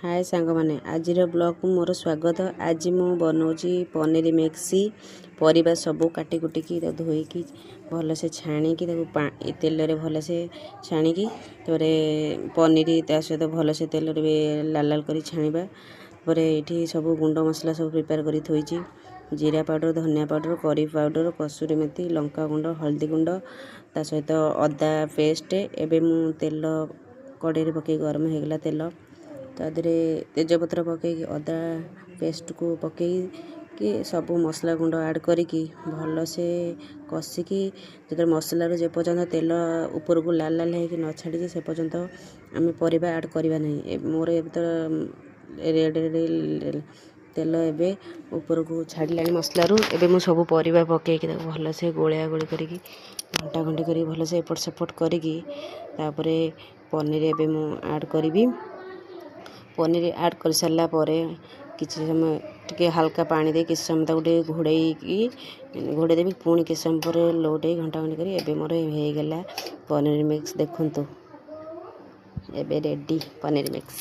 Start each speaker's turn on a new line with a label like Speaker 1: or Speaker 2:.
Speaker 1: ହାଏ ସାଙ୍ଗମାନେ, ଆଜିର ବ୍ଲଗ୍କୁ ମୋର ସ୍ୱାଗତ। ଆଜି ମୁଁ ବନାଉଛି ପନିର ମିକ୍ସ। ପରିବା ସବୁ କାଟି କୁଟିକି ତାକୁ ଧୋଇକି ଭଲସେ ଛାଣିକି, ତାକୁ ତେଲରେ ଭଲସେ ଛାଣିକି, ତାପରେ ପନିର ତା ସହିତ ଭଲସେ ତେଲରେ ବି ଲାଲ ଲାଲ କରି ଛାଣିବା। ତାପରେ ଏଇଠି ସବୁ ଗୁଣ୍ଡ ମସଲା ସବୁ ପ୍ରିପେୟାର କରି ଥୋଇଛି: ଜିରା ପାଉଡ଼ର, ଧନିଆ ପାଉଡ଼ର, କରି ପାଉଡ଼ର, କସୁରୀ ମେଥି, ଲଙ୍କା ଗୁଣ୍ଡ, ହଳଦୀ ଗୁଣ୍ଡ, ତା ସହିତ ଅଦା ପେଷ୍ଟ। ଏବେ ମୁଁ ତେଲ କଡ଼େଇରେ ପକାଇ ଗରମ ହେଇଗଲା ତେଲ, ତା ଦେହରେ ତେଜପତ୍ର ପକାଇକି, ଅଦା ପେଷ୍ଟକୁ ପକାଇକି, ସବୁ ମସଲା ଗୁଣ୍ଡ ଆଡ଼୍ କରିକି ଭଲସେ କଷିକି, ଯେତେବେଳେ ମସଲାରୁ ଯେପର୍ଯ୍ୟନ୍ତ ତେଲ ଉପରକୁ ଲାଲ ଲାଲ ହେଇକି ନ ଛାଡ଼ିଛି, ସେ ପର୍ଯ୍ୟନ୍ତ ଆମେ ପରିବା ଆଡ଼୍ କରିବା ନାହିଁ। ମୋର ଏବେ ତ ରେଡ଼ ତେଲ ଏବେ ଉପରକୁ ଛାଡ଼ିଲାଣି ମସଲାରୁ। ଏବେ ମୁଁ ସବୁ ପରିବା ପକାଇକି ତାକୁ ଭଲସେ ଗୋଳା ଗୋଳି କରିକି, ଘଣ୍ଟା ଘଣ୍ଟି କରିକି, ଭଲସେ ଏପଟ ସେପଟ କରିକି, ତାପରେ ପନିର ଏବେ ମୁଁ ଆଡ଼୍ କରିବି। ପନିର ଆଡ଼୍ କରିସାରିଲା ପରେ କିଛି ସମୟ ଟିକେ ହାଲକା ପାଣି ଦେଇ କିଛି ସମୟ ତାକୁ ଟିକେ ଘୋଡ଼େଇକି ଘୋଡ଼େଇ ଦେବି। ପୁଣି କିଛି ସମୟ ପରେ ଲଉଟେଇ ଘଣ୍ଟା ଘଣ୍ଟି କରି ଏବେ ମୋର ହେଇଗଲା ପନିର ମିକ୍ସ। ଦେଖନ୍ତୁ, ଏବେ ରେଡ଼ି ପନିର ମିକ୍ସ।